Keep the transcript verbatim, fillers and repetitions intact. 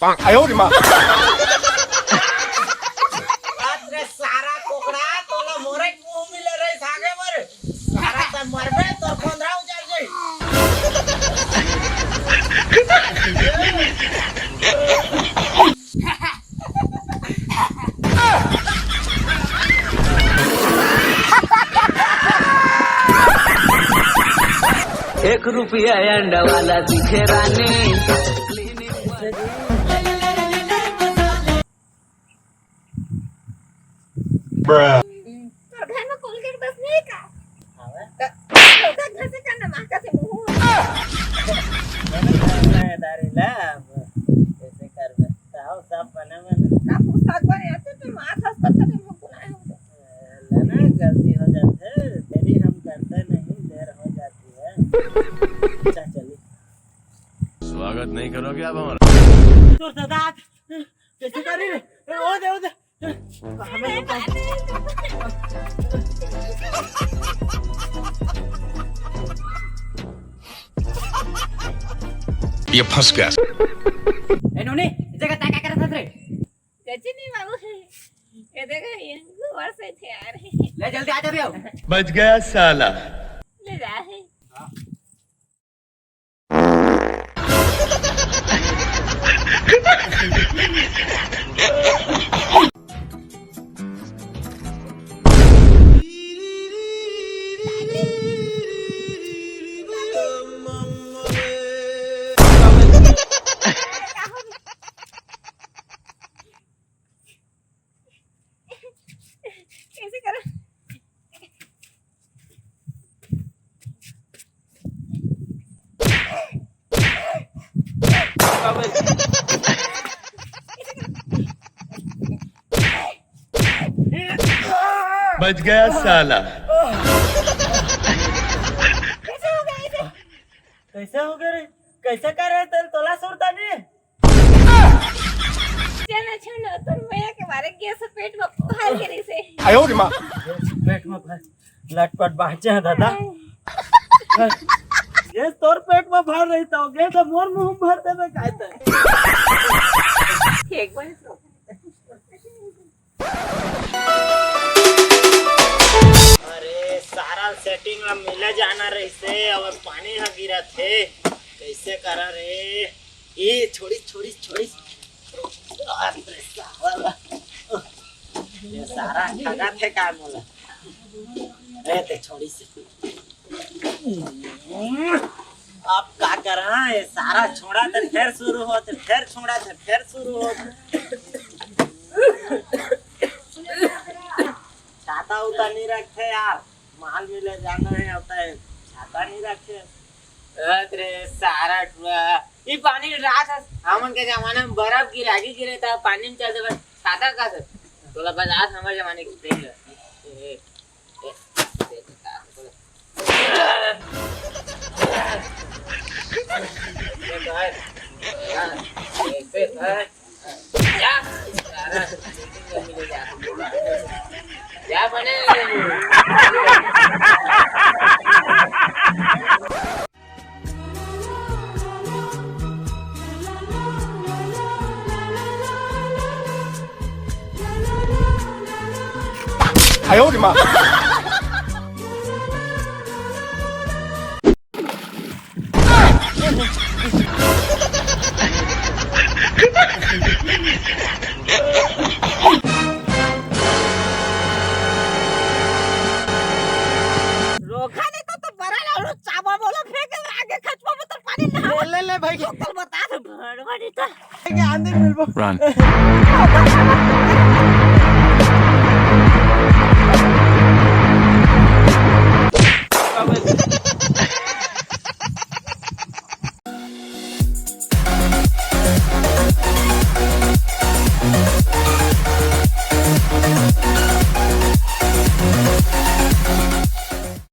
आयो रे माँ। अरे सारा कोकड़ा, तोला मोरे मुंह मिले रे सागे मर। सारा त मरबे, तोर खोंदरा उजर जाई। एक रुपया अंडा वाला दिखे रानी। तोर घर में कोलगेट बस नहीं का? हवे। त ओकर घर से करना माँ का से मुंह। मैंने करना है दारी ला, अब कैसे करबे? ताव सब बने बने। का पूछताछ बने आते तो माँ खस तक तो मुंह बुलाए हो। लेना गलती हो जाते, तेरी हम करते नहीं, देर हो जाती है। अच्छा चलिए। स्वागत नहीं करोगे आप हमारा? तोर दादा कैसे करी रे? ए, ओ दे, ओ दे। ये फंस गया। ए नोनी, इस जगह तैं का करत हस रे? कुछ नहीं बाबू। ये देखो, ये गोबर से थे यार। ले जल्दी आ जा बे। बच गया साला। ले जा। कैसे करा? बच गया साला। कैसे हो गया ऐसे? कैसे हो गया रे? कैसे कर रहे तेल तोला सुरता नहीं? चल अच्छा ना, तोर मया के मारे गैस पेट में भर के रही से। आयो रे माँ। गैस पेट में भर, लटपट बाँचे हैं दादा। गैस तोर पेट में भर रही तो गैस तो मोर मुंह में भर देबे काय ते। एक बार तो। अरे सारा सेटिंग ला मिला जाना रहिसे, अउ पानी ह गिरत हे, कैसे करा रे? ए छोड़ी छोड़ी छोड़ी। अरे सारा, ये सारा ठगा थे का मोला? ए ते छोड़ी से। अब का करा, ये सारा छोड़ा थे, फिर शुरू होत, फिर छोड़ा थे, फिर शुरू होत। छाता उता नहीं रखे यार, माल मिले जाना है, अब तो छाता नहीं रखे। अरे सारा टुरा, ये पानी रात है, हमन के जमाना में बर्फ गिरा के गिरे था, पानी में चलते बस छाता का सर। तोला बस आज हमारे जमाने की प्रेम है। ए, ए, ए, ए, ए, ए, ए, रोखा नहीं तो, तो बरा लालू चावल बोलो फेंक के आगे खचवा में तो पानी ना। ले, ले, ले भाई। तो कल बता दो, भड़वा नहीं तो। के आंधी मिलबो। Run।